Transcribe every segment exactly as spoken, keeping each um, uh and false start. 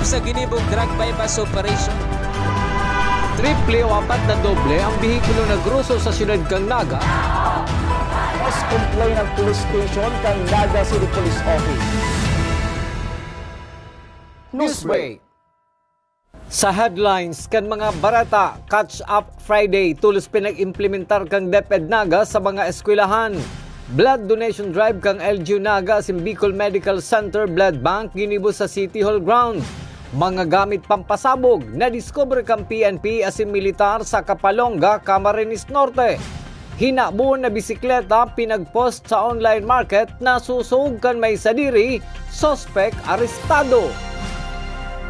Sa ginibong drug buy-bust operation, triple o apat na doble ang behikulo na groso sa siyudad kan Naga. Mas complain ang police station kan Naga City Police Office. Newsbreak. Sa headlines kan mga bareta, Catch Up Friday, tolos pinag-implementar kan DepEd Naga sa mga eskwelahan. Blood donation drive kan L G U Naga asin Bicol Medical Center Blood Bank ginibo sa City Hall ground. Mga gamit pampasabog nadiskubre kan P N P asin militar sa Capalonga, Camarines Norte. Hinaboon na bisikleta pinagpost sa online market na susog kan may sadiri, suspek arestado.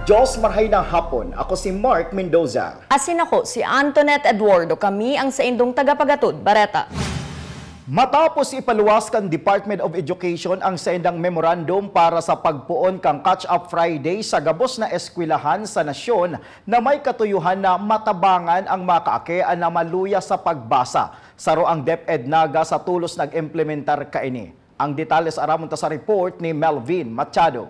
Diyos, marhay na hapon. Ako si Mark Mendoza. Asin ako si Antoinette Eduardo. Kami ang saindong tagapagatod bareta. Matapos ipaluwas kan Department of Education ang saindang memorandum para sa pagpoon kan Catch-Up Friday sa gabos na eskwelahan sa nasyon na may katuyohan na matabangan ang mga kaakian na maluya sa pagbasa, saro ang DepEd Naga sa tolos nag-implementar kaini. Ang detalye sa aramon ta sa report ni Melvin Machado.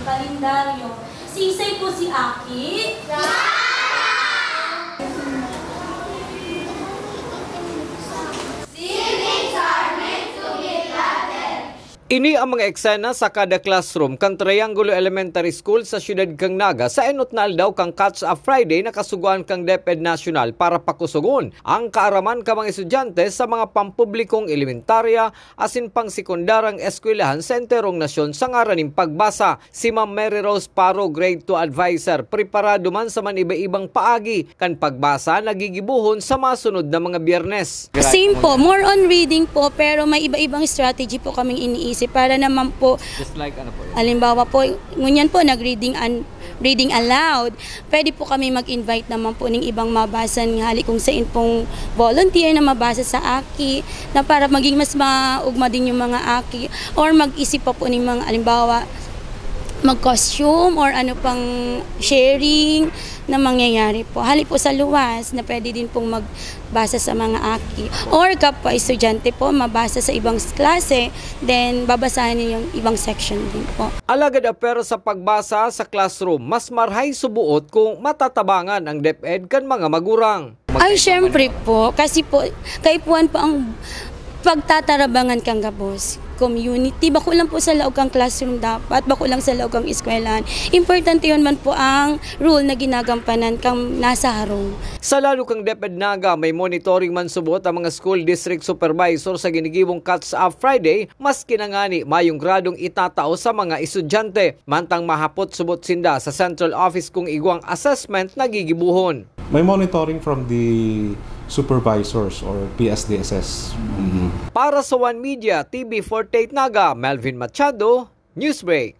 Kalendaryo. Siisay po si Aki? Ini ang mga eksena sa kada classroom kan Triangulo Elementary School sa siyudad kan Naga sa enot na aldaw kan Catch-Up Friday na kasugoan kan DepEd National para pakusogon ang kaaraman kan mga estudyante sa mga pampublikong elementarya asin pangsekundaryang eskwelahan sa enterong nasyon sa ngaran nin pagbasa. Si Ma'am Mary Rose Paro, Grade two Adviser, preparado man sa man iba-ibang paagi kan pagbasa na gigibohon sa masunod na mga Biyernes. Same po, more on reading po, pero may iba-ibang strategy po kaming iniisip para naman po, Just like ano po yun? Halimbawa po, ngunyan po, nag-reading an-, reading aloud. Pwede po kami mag-invite naman po ning ibang mabasa ng hali kung sain pong volunteer na mabasa sa aki, na para maging mas maugma din yung mga aki, or mag-isip pa po ng mga, halimbawa, mag-costume or ano pang sharing na mangyayari po. Hali po sa luwas na pwede din pong magbasa sa mga aki. Or kapwa estudyante po, mabasa sa ibang klase, then babasahin niyo yung ibang section din po. Alagad apwera sa pagbasa sa classroom, mas marhay subuot kung matatabangan ang DepEd kan mga magurang. Ay, syempre po. Kasi po, kaipuhan po ang pagtatarabangan kan gabos. Community, bako lang po sa laog kan classroom dapat, bako lang sa laog kan eskwelahan. Importante yun man po ang role na ginagampanan kan nasa harong. Sa lalo kan DepEd Naga, may monitoring man subot ang mga school district supervisor sa ginigibong Catch Up Friday, maski na ngani mayong gradong itatao sa mga estudyante. Mantang mahapot subot sinda sa central office kung igwang assessment na gigibohon. May monitoring from the supervisors or P S D S S. Mhm. Para sa One Media, T V forty-eight Naga, Melvin Machado, Newsbreak.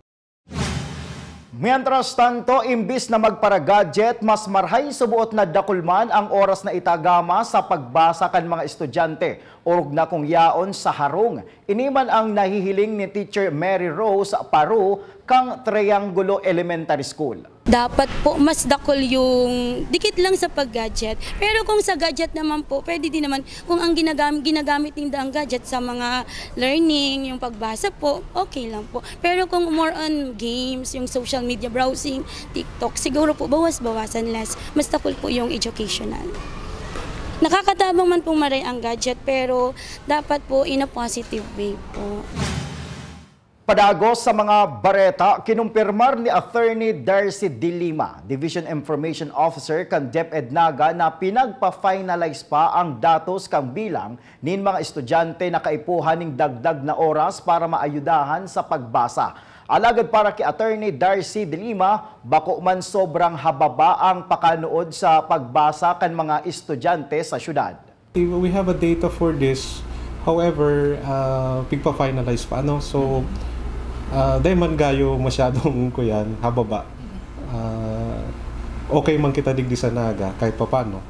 Mientras tanto, imbis na magpara-gadget, mas marhay suboot na dakul man ang oras na itagama sa pagbasa kan mga estudyante, orog na kung yaon sa harong. Ini man ang nahihiling ni Teacher Mary Rose Paru kang Triangulo Elementary School. Dapat po mas dakul yung dikit lang sa pag-gadget. Pero kung sa gadget naman po, pwede din naman kung ang ginagam-, ginagamit ninda ang gadget sa mga learning, yung pagbasa po, okay lang po. Pero kung more on games, yung social media browsing, TikTok, siguro po bawas-bawasan, less. Mas dakul po yung educational. Nakakatabang man pong maray ang gadget, pero dapat po in a positive way po. Padagos sa mga bareta, kinumpirmar ni Attorney Darcy De Lima, Division Information Officer kan DepEd Naga, na pinagpa-finalize pa ang datos kan bilang nin mga estudyante na kaipuhan ning dagdag na oras para maayudahan sa pagbasa. Alagad para ki Attorney Darcy De Lima, bako man sobrang hababa ang pakanuod sa pagbasa kan mga estudyante sa syudad. We have a data for this. However, ah, pigpa-finalize pa, ano? So, ah, dai man gayo masyadong kuyan, hababa. Ah, okay man kita digdi sa Naga, kahit papano.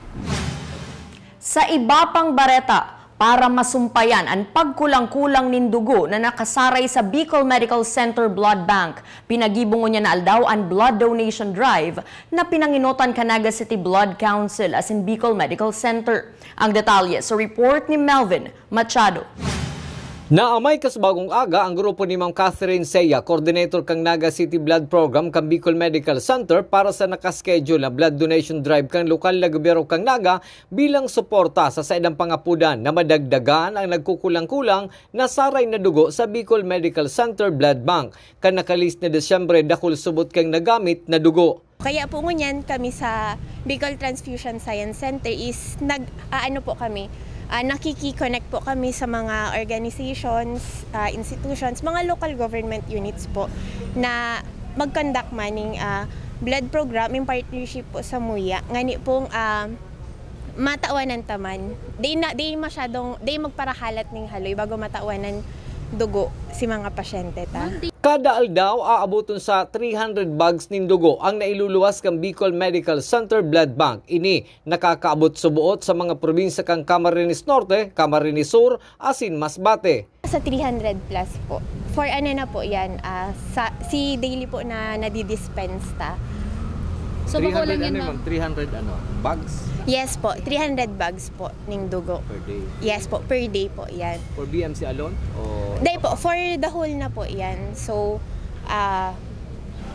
Sa iba pang bareta, para masumpayan an pagkulang-kulang nin dugo na nakasaray sa Bicol Medical Center Blood Bank, pinagibo ngunyan na aldaw an blood donation drive na pinangenotan kan Naga City Blood Council asin Bicol Medical Center. Ang detalye sa report ni Melvin Machado. Naamay kas bagong aga ang grupo ni Ma'am Catherine Seya, coordinator kan Naga City Blood Program kan Bicol Medical Center, para sa nakaschedule na blood donation drive kan lokal na gobyerno kan Naga bilang suporta sa saindang pangapodan na madagdagan ang nagkukulang-kulang na saray na dugo sa Bicol Medical Center Blood Bank. Kan nakalihis na Disyembre, dakul subot kan nagamit na dugo. Kaya po ngunyan kami sa Bicol Transfusion Science Center is nag-aano po kami, ah, nakiki-connect po kami sa mga organizations, ah, institutions, mga local government units po na mag-conduct man ning, ah, blood program in partnership po sa MUYA. Ngani pong, ah, matawanan ta man. Di na, di masyadong, di magparahalat ning haloy bago matawanan dugo si mga pasyente ta. Kada aldaw, aaboton sa three hundred bags nin dugo ang nailuluwas kan Bicol Medical Center Blood Bank. Ini nakakaabot suboot sa mga probinsya kan Camarines Norte, Camarines Sur, asin Masbate. Sa three hundred plus po. For ano na po yan, ah, sa, si daily po na nadidispense ta. So, bako lang yan, ma'am. Three hundred ano, bags? Yes po, three hundred bags po ning dugo. Per day? Yes po, per day po yan. For B M C alone? O Day po, for the whole na po yan. So, ah,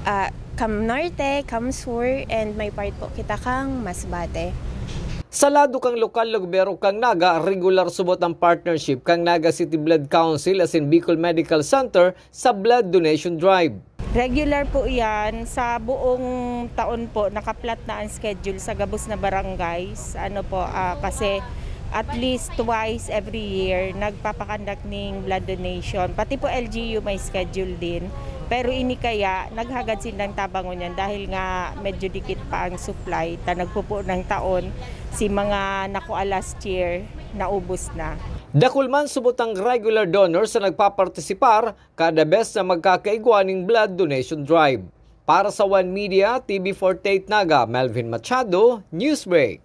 ah, Cam Norte, Cam Sur, and may part po kita kang Masbate. Sa lado kang lokal na gobyerno kang Naga, regular subot ang partnership kang Naga City Blood Council asin Bicol Medical Center sa blood donation drive. Regular po yan. Sa buong taon po, nakaplat na ang schedule sa gabos na barangays. Ano po, ah, kasi at least twice every year, nagpapakandak ning blood donation. Pati po L G U may schedule din. Pero ini kaya, naghagad sindang tabang ngunyan dahil nga medyo dikit pa ang supply. Ta nagpupo ng taon, si mga nakuha last year, naubos na. Dakul man subot ang regular donors sa nagpapartisipar kada bes na magkakaigwa ning blood donation drive. Para sa One Media, T V forty-eight Naga, Melvin Machado, Newsbreak.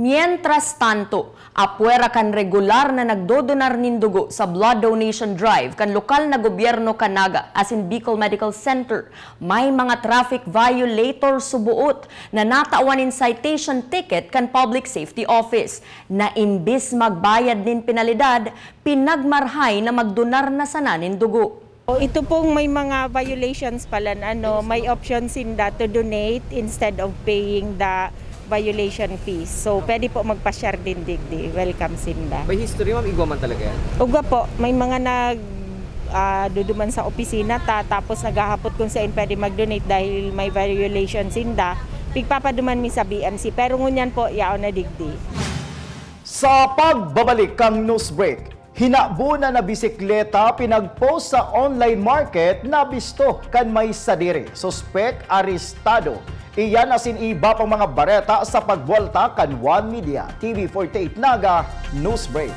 Mientras tanto, apwera kan regular na nagdodonar nin dugo sa blood donation drive kan lokal na gobyerno kan Naga asin Bicol Medical Center, may mga traffic violator suboot na natawan nin citation ticket kan Public Safety Office, na imbis magbayad nin penalidad, pinagmarhay na magdonar na sana nin dugo. O, ito pong may mga violations pala na, ano, may option sinda to donate instead of paying the violation fees. So, pwede po magpa-share din digdi. Welcome sinda. May history, ma'am? Igwa man talaga yan? Ugwa po. May mga nag, ah, duduman sa opisina ta, tapos naghahapot kung saan pwede mag-donate dahil may violation sinda. Pigpapaduman mi sa B M C. Pero ngunyan po, yaon na digdi. Sa pagbabalik kang Newsbreak, hinabunan na bisikleta pinag-post sa online market na bisto kan may sadiri. Suspek, arestado. Iyan asin iba pang mga bareta sa pagbuwalta kan One Media, T V forty-eight Naga, Newsbreak.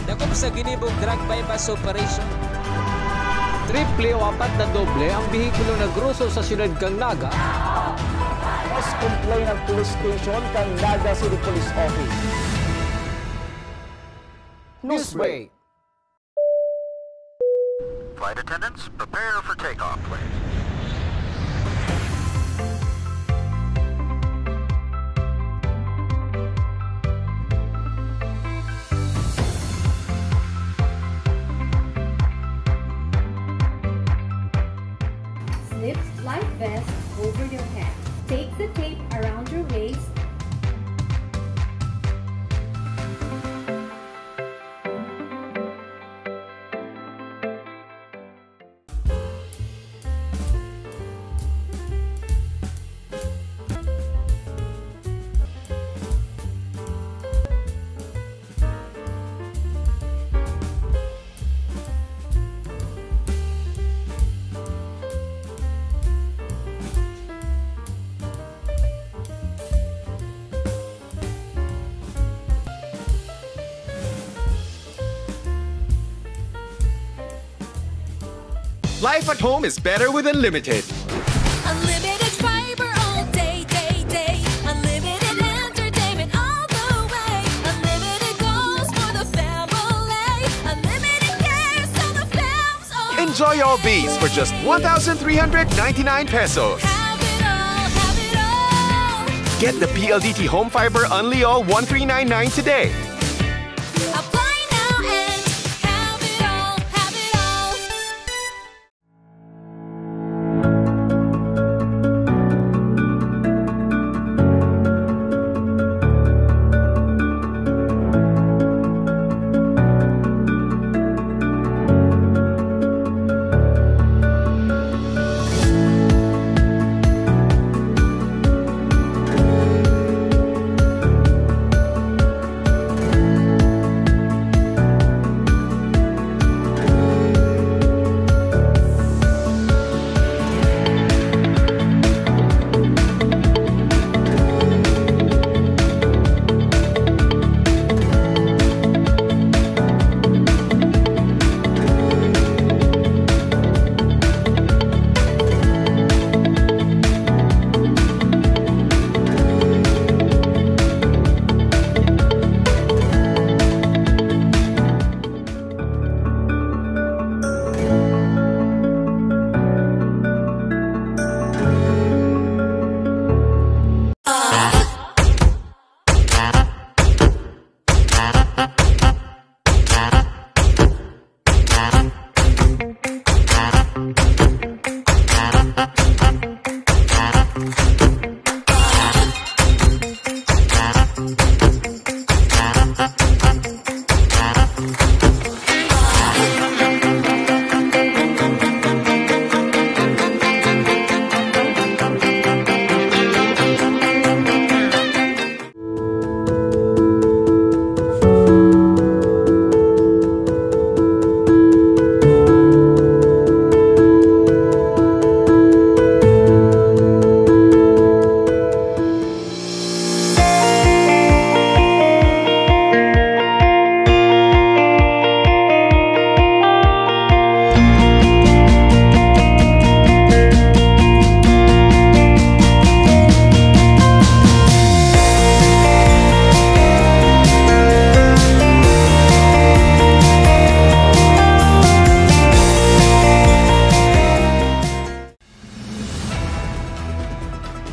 Dakop sa ginibong drug buy-bust operation. Triple o apat na doble ang behikulo na groso sa siyudad kan Naga. Mas complain ang police station kan Naga City Police Office. Newsbreak. Flight attendants, prepare for takeoff, please. Slip life vest over your head. Take the tape around your waist. Life at home is better with Unlimited. Unlimited fiber all day, day, day. Unlimited entertainment all the way. Unlimited goals for the family. Unlimited cares so the fam's all. Enjoy all these for just one thousand three hundred ninety-nine pesos. Have it all, have it all. Get the P L D T Home Fiber Unli All one three nine nine today. Apply now and have it all, have it all.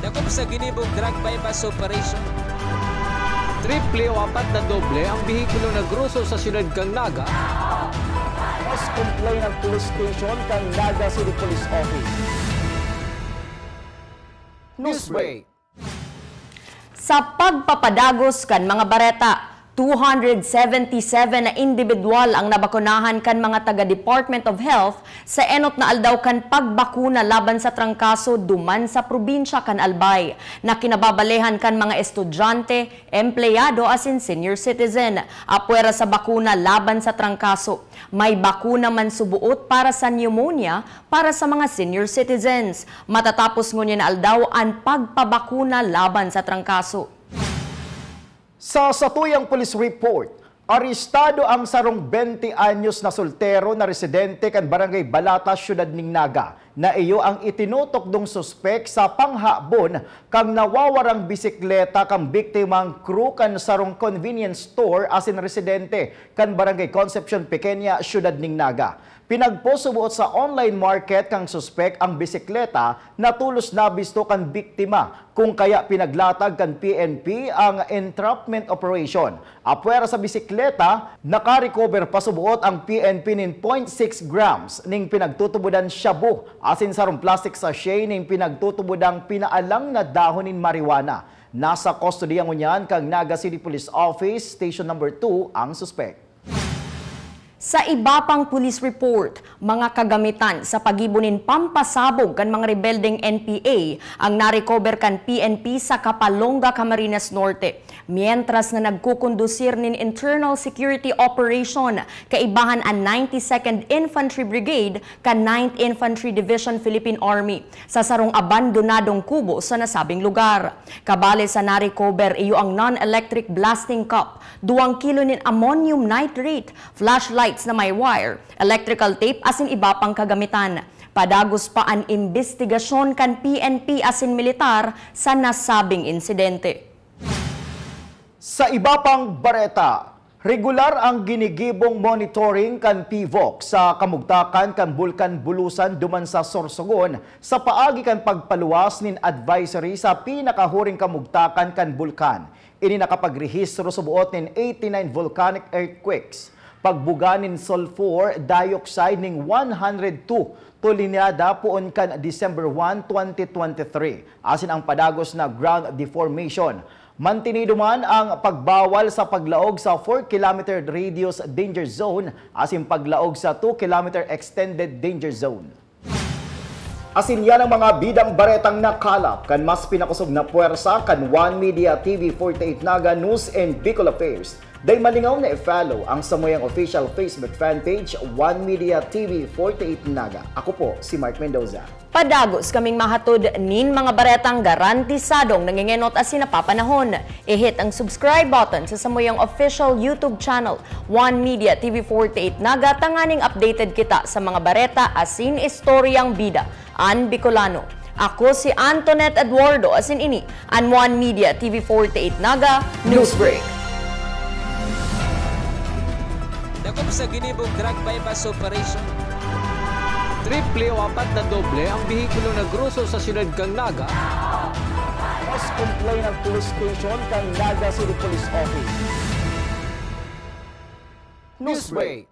Dakop sa ginibong drug buy-bust operation. Triple o apat na doble ang behikulo na groso sa siyudad kan Naga. Mas complain ang police station kan Naga City Police Office. Newsbreak. Sa pagpapadagos kan mga bareta, two hundred seventy-seven na indibidwal ang nabakunahan kan mga taga Department of Health sa enot na aldaw kan pagbakuna laban sa trangkaso duman sa probinsya kan Albay, na kinababalehan kan mga estudyante, empleyado asin senior citizen. Apwera sa bakuna laban sa trangkaso, may bakuna man suboot para sa pneumonia para sa mga senior citizens. Matatapos ngunyan na aldaw an pagpabakuna laban sa trangkaso. Sa satuyang police report, arestado ang sarong bente anyos na soltero na residente kan Barangay Balata, Siyudad nin Naga, na iyo ang itinutukdong suspek sa panghabon kan nawawarang bisikleta kan biktimang crew kan sarong convenience store asin residente kan Barangay Concepcion Pequeña, Siyudad nin Naga. Pinagposuboot sa online market kan suspek ang bisikleta na tolos nabisto kan biktima, kung kaya pinaglatag kan P N P ang entrapment operation. Apwera sa bisikleta, nakarecover pasuboot ang P N P nin point six grams ning pinagtutubodan shabu asin sarong plastic sachet ning pinagtutubodang pinaalang na dahon nin marijuana. Nasa kustodiya ngunyan kan Naga City Police Office Station Number two ang suspek. Sa iba pang police report, mga kagamitan sa paggibo nin pampasabog kan mga rebeldeng N P A ang narecover kan P N P sa Capalonga, Camarines Norte, mientras na nagkukondusir nin internal security operation kaibahan an ninety-second Infantry Brigade kan Ninth Infantry Division Philippine Army sa sarong abandonadong kubo sa nasabing lugar. Kabale sa narecover, iyo ang non-electric blasting cup, duwang kilo nin ammonium nitrate, flashlights na may wire, electrical tape asin iba pang kagamitan. Padagos pa an imbestigasyon kan P N P asin militar sa nasabing insidente. Sa iba pang bareta, Regular ang ginigibong monitoring kan PHIVOLCS sa kamugtakan kan Bulkan Bulusan duman sa Sorsogon sa paagi kan pagpaluwas nin advisory sa pinakahuring kamugtakan kan bulkan. Ini nakapagrehistro sa buot nin eighty-nine volcanic earthquakes, pagbuga nin sulfur dioxide ning one hundred two tolenada poon kan December one, twenty twenty-three, asin ang padagos na ground deformation. Mantinido man ang pagbawal sa paglaog sa four kilometer radius danger zone asin paglaog sa two kilometer extended danger zone. Asin yan ang mga bidang baretang nakalap kan mas pinakosog na puwersa kan One Media T V forty-eight Naga News and Bicol Affairs. Dai malingaw na i-follow ang samuyang official Facebook fan page, One Media T V forty-eight Naga. Ako po si Mark Mendoza. Padagos kaming mahatod nin mga baretang garantisadong nangengenot asin napapanahon. I-hit ang subscribe button sa samuyang official YouTube channel, One Media T V forty-eight Naga, tanganing updated kita sa mga bareta asin istoryang bida an Bicolano. Ako si Antoinette Eduardo, asin ini an One Media T V forty-eight Naga Newsbreak. Dakop sa ginibong drug buy-bust operation. Triple o apat na doble ang behikulo na groso sa siyudad kan Naga. Mas complain ang police station kan Naga City Police Office. Newsbreak.